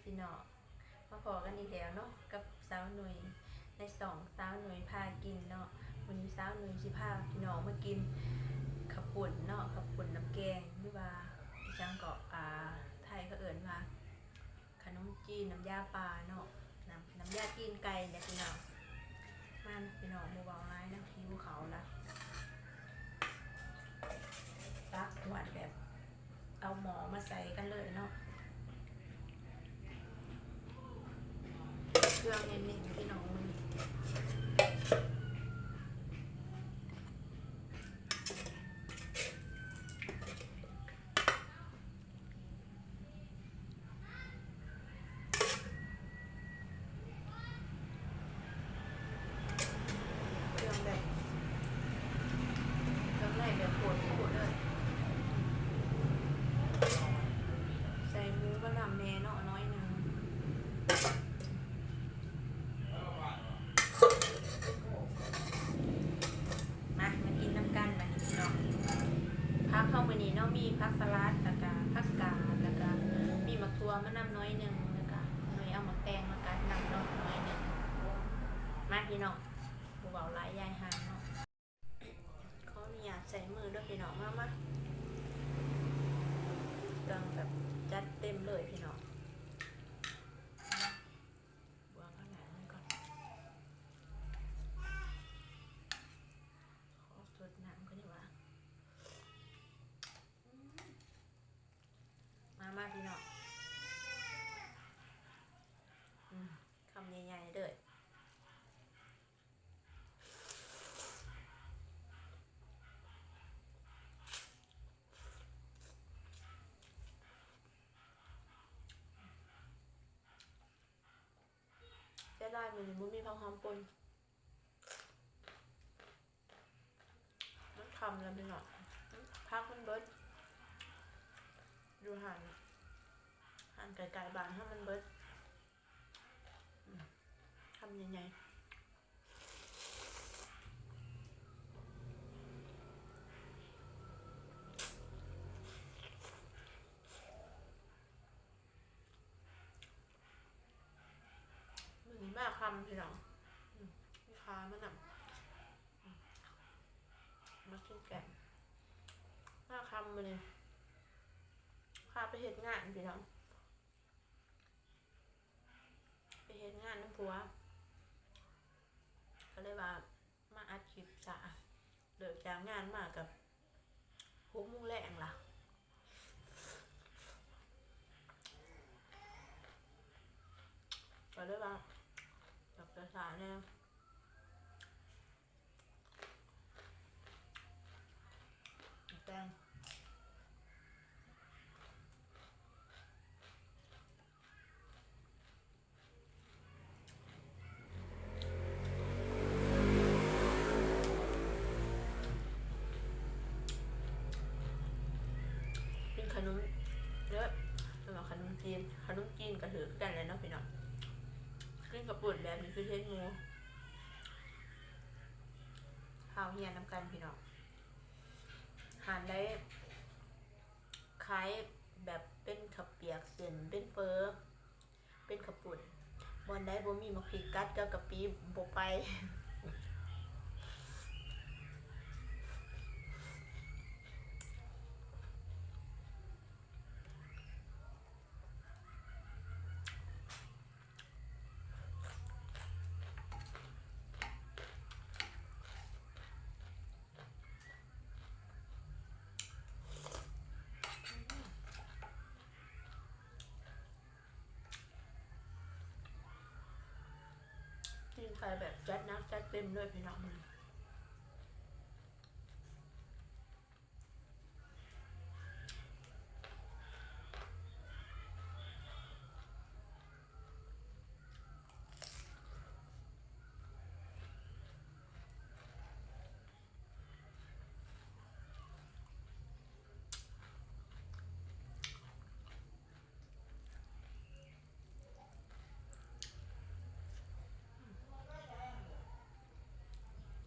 ພີ່ນ້ອງ ມາພໍ້ກັນອີກແລ້ວເນາະ ກັບສາວໜຸ່ຍ ໃນຊ່ອງສາວໜຸ່ຍພາກິນເນາະ. ມື້ນີ້ສາວໜຸ່ຍຊິພາພີ່ນ້ອງມາກິນເຂົ້າປຸ້ນເນາະ ເຂົ້າປຸ້ນນ້ຳແກງ ຫຼືວ່າອີ່ຫຍັງເກາະ ອ່າ ໄທເຂົາເອີ້ນວ່າ ຂະໜົມຈີນນ້ຳຢາປາເນາະ ນ້ຳ ນ້ຳຢາຕີນໄກ່ແຫຼະພີ່ນ້ອງ. ມາພີ່ນ້ອງ ບໍ່ເວົ້າຫຼາຍນະ ຫິວເຂົ້າລະ ຕັກຫວດແບບເອົາໝໍ້ມາໃສ່ກັນເລີຍເນາະ. ເຄື່ອງເນັ້ນໆ ພີ່ນ້ອງ ມື້ນີ້ ເຄື່ອງແບບ ເຄື່ອງໃນແບບໂພດໆເດີ ໃສ່ໝູມານຳແດ່ເນາະ ໜ້ອຍໜຶ່ງ. ມາ ມາກິນນຳກັນບາດນີ້ພີ່ນ້ອງ. ຜັກເຮົາມື້ນີ້ເນາະ ມີຜັກສະຫຼັດ ແລ້ວກະຜັກກາດ ແລ້ວກະມີໝາກຖົ່ວມານຳໜ້ອຍໜຶ່ງ ແລ້ວກະໜ້ອຍເອົາໝາກແຕງມາກັດນຳເນາະ ໜ້ອຍໜຶ່ງ. ມາພີ່ນ້ອງ ບໍ່ເວົ້າຫຼາຍ ຢາຍຫ່າງເນາະ. ຂໍອະນຸຍາດໃຊ້ມືເດີພີ່ນ້ອງ. ມາ ມາ ເຄື່ອງແບບຈັດເຕັມເລີຍພີ່ນ້ອງ. ບວກເອົາໜ້າມັນກ່ອນ ຂໍສົດນ້ຳກ່ອນດີກວ່າ. ມາ ມາພີ່ນ້ອງ ອືມ ຄຳໃຫຍ່ໆເດີ. ເສຍດາຍມື້ນີ້ບໍ່ມີຜັກຫອມປົ່ນ ມັນຄ່ຳແລ້ວພີ່ນ້ອງ ຜັກມັນເບິດ ຢູ່ຮ້ານ ຮ້ານໃກ້ໆບ້ານເຮົາມັນເບິດ. ອືມ ຄຳໃຫຍ່ໆ. ມື້ນີ້ມາຄ່ຳພີ່ນ້ອງ ອືມ ມີຂ່າມານຳ ອືມ ມາກິນແກງ ມາຄ່ຳມື້ນີ້ ພາໄປເຮັດງານພີ່ນ້ອງ. ໄປເຮັດງານນຳຜົວ ກໍເລີຍວ່າມາອັດຄລິບຊ້າ ເລີກຈາກງານມາກໍຫົກໂມງແລງລະ ກໍເລີຍວ່າຢາກຈະຊ້າແດ່. ແຕງ ກິນຂະໜົມເດີ ເອີ້ນວ່າຂະໜົມຈີນ ຂະໜົມຈີນກໍຖືກຄືກັນແຫຼະເນາະພີ່ນ້ອງ. ກິນເຂົ້າປຸ້ນແບບນີ້ຄືເຫັນໝູ່ ພາວເຮຍນຳກັນພີ່ນ້ອງ. ຮ້ານໃດຂາຍແບບເປັນເຂົ້າປຽກເສັ້ນ ເປັນເຝີ ເປັນເຂົ້າປຸ້ນ ບ່ອນໃດບໍ່ມີໝາກພິກກັດກັບກະປິ ບໍ່ໄປ. ກິນໄປແບບຈັດໜັກຈັດເຕັມເລີຍພີ່ນ້ອງ. ອືມ ແຊບ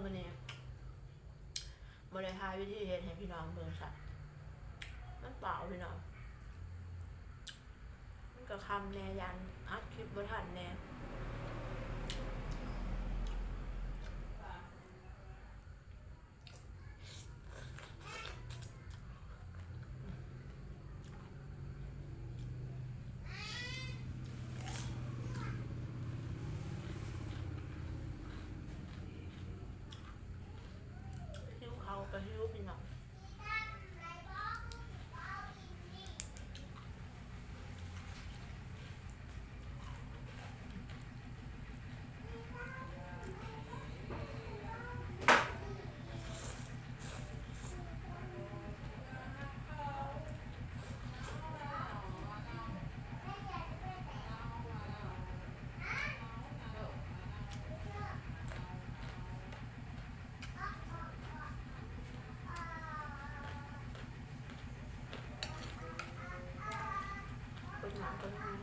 ມື້ນີ້ບໍ່ໄດ້ຖ່າຍວິທີເຮັດໃຫ້ພີ່ນ້ອງເບິ່ງຊ້ຳ ມັນເປົ່າພີ່ນ້ອງ ມັນກໍຄ່ຳແດ່ ຢ້ານອັດຄລິບບໍ່ທັນແດ່. ຫິວເຂົ້າກໍຫິວ ພີ່ນ້ອງ. ເປີດນ້ຳກ່ອນ.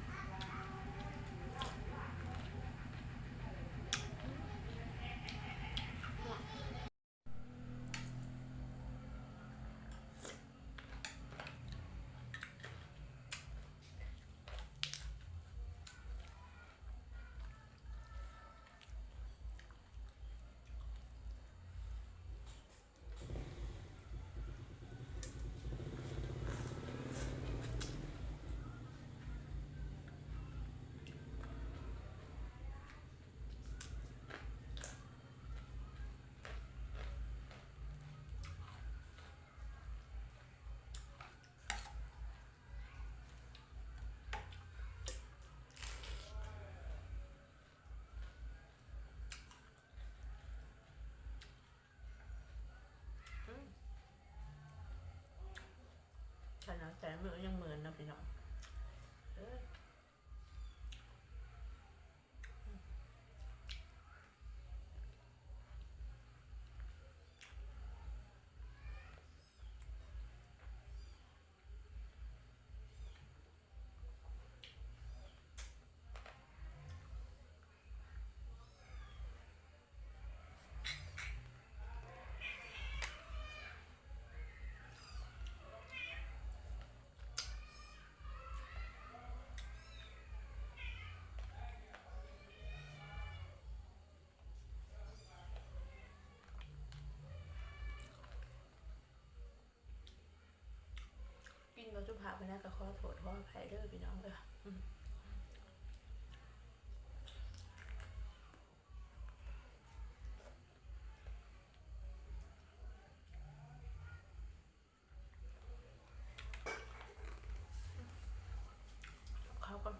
ອືມ ຂະໜາດໃສ່ມືຍັງເໝືອນເນາະ ພີ່ນ້ອງເອີຍ. ກິນບໍ່ສຸພາບປານໃດກໍຂໍໂທດຂໍອະໄພເດີພີ່ນ້ອງເອີຍ. ເຂົ້າກ່ອນ.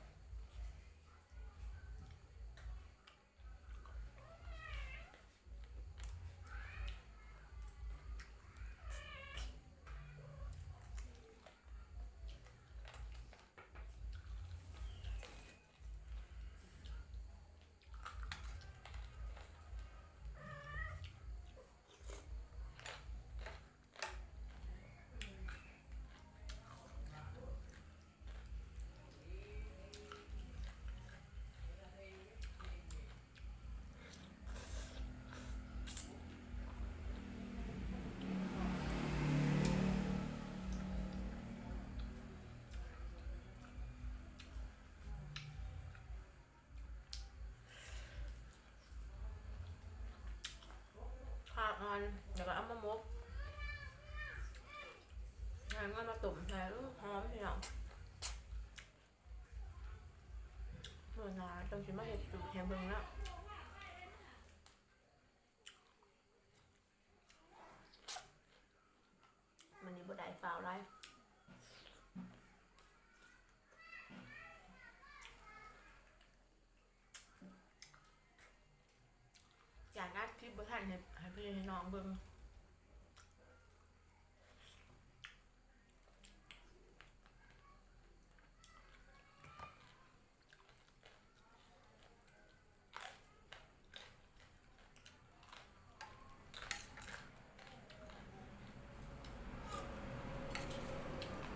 ຂາອ່ອນ ແລ້ວກໍເອົາມາໝົກ ໃສ່ງົວມາຕົ້ມໃສ່ ອື ຫອມ ພີ່ນ້ອງ. ມື້ໜ້າຈັ່ງຊິມາເຮັດສູດໃຫ້ເບິ່ງເນາະ. ມື້ນີ້ບໍ່ໄດ້ຟ້າວຫຼາຍ ຢ້ານອັດຄລິບບໍ່ທັນໃຫ້ ໃຫ້ພີ່ໃຫ້ນ້ອງເບິ່ງ.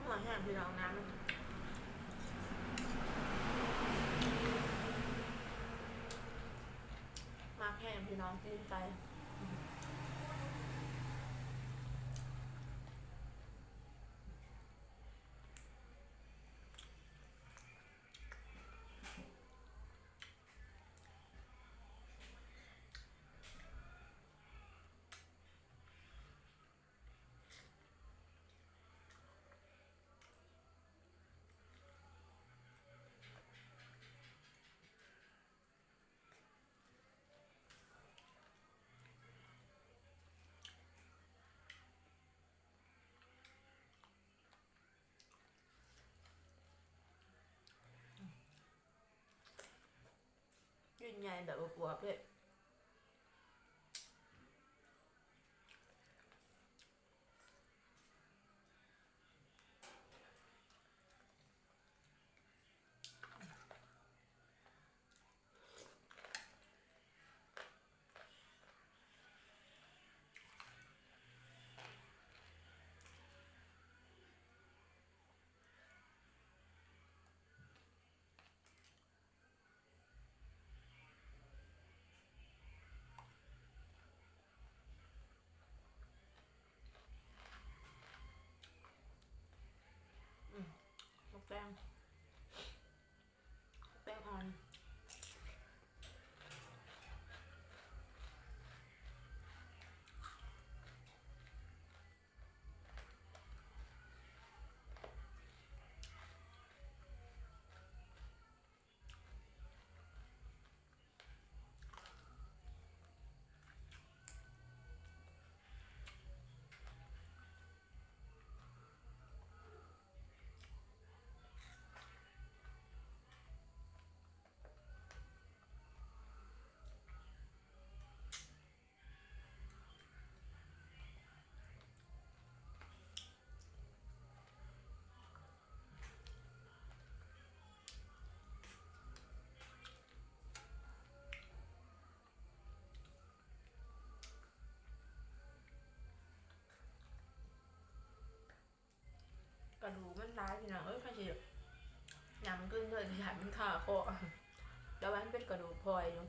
ໝວນແຮງພີ່ນ້ອງນະ ມັກແຮງພີ່ນ້ອງ ຕີນໄກ່. ชิ้นใหญ่แบบอวบๆเลย อืม หมกแดง หมกแดงอ่อน กระดูกมันหลายพี่น้องเอ้ย คันสิยำกึ่งเลย สิให้มันคาคอ แต่ว่ามันเป็นกระดูกพลอยอยู่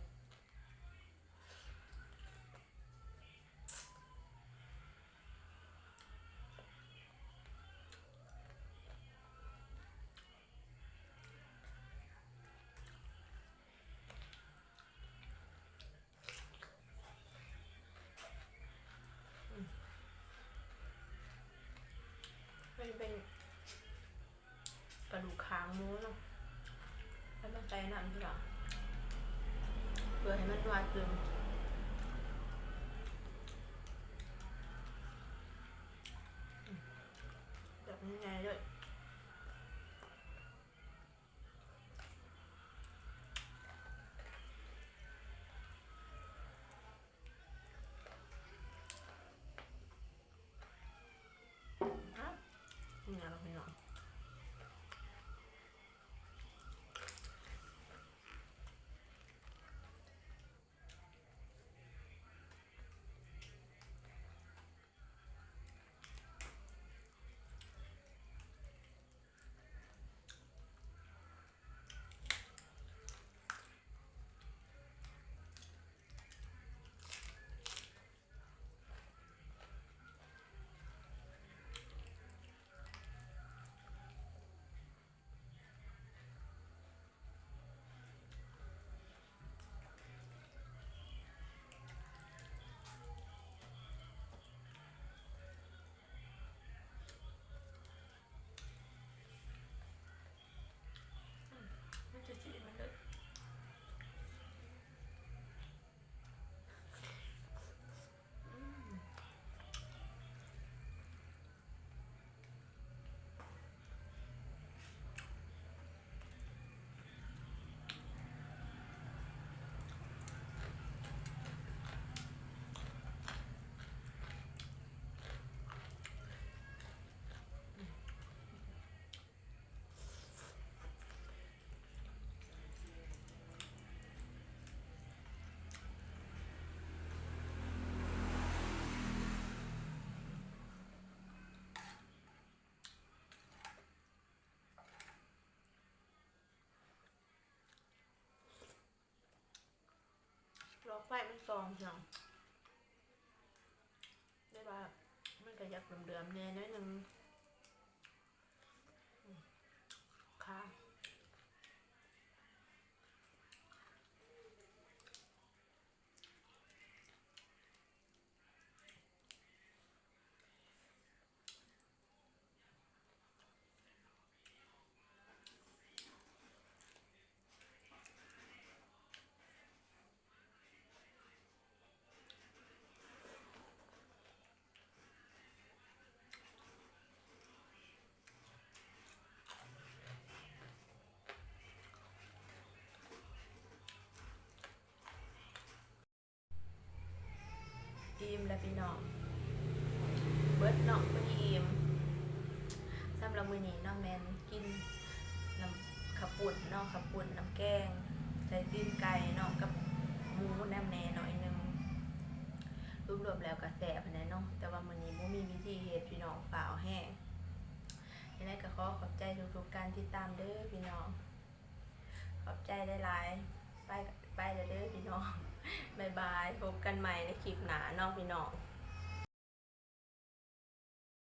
มันเป็นกระดูกคางหมูเนาะ แล้วมันใส่น้ำทีหลัง เพื่อให้มันนัวตึง แบบง่ายๆเลย นี่นะพี่น้อง มันจะจีมันเลย อืม รอไฟมันซองพี่น้อง ກໍຢາກເດືອມໆແດ່ໜ້ອຍໜຶ່ງ ອືມ ຄ່າ. ອີ່ມແລ້ວພີ່ນ້ອງ ເບິດເນາະ ພໍດີອີ່ມ. ສຳລັບມື້ນີ້ເນາະ ແມ່ນກິນນຳເຂົ້າປຸ້ນເນາະ ເຂົ້າປຸ້ນນຳແກງ ໃສ່ຕີນໄກ່ເນາະ ກັບໝູນຳແດ່ໜ້ອຍໜຶ່ງ. ລວມໆແລ້ວກໍແຊບຫັ້ນແຫຼະເນາະ ແຕ່ວ່າມື້ນີ້ບໍ່ມີວິທີເຮັດພີ່ນ້ອງ ຟ້າວແຮງ. ຈັ່ງໃດກໍຂໍຂອບໃຈທຸກໆການຕິດຕາມເດີພີ່ນ້ອງ. ຂອບໃຈຫຼາຍໆ. ໄປ ໄປແລ້ວເດີພີ່ນ້ອງ. ບາຍບາຍ. ພົບກັນໃໝ່ໃນຄລິບໜ້າເນາະພີ່ນ້ອງ.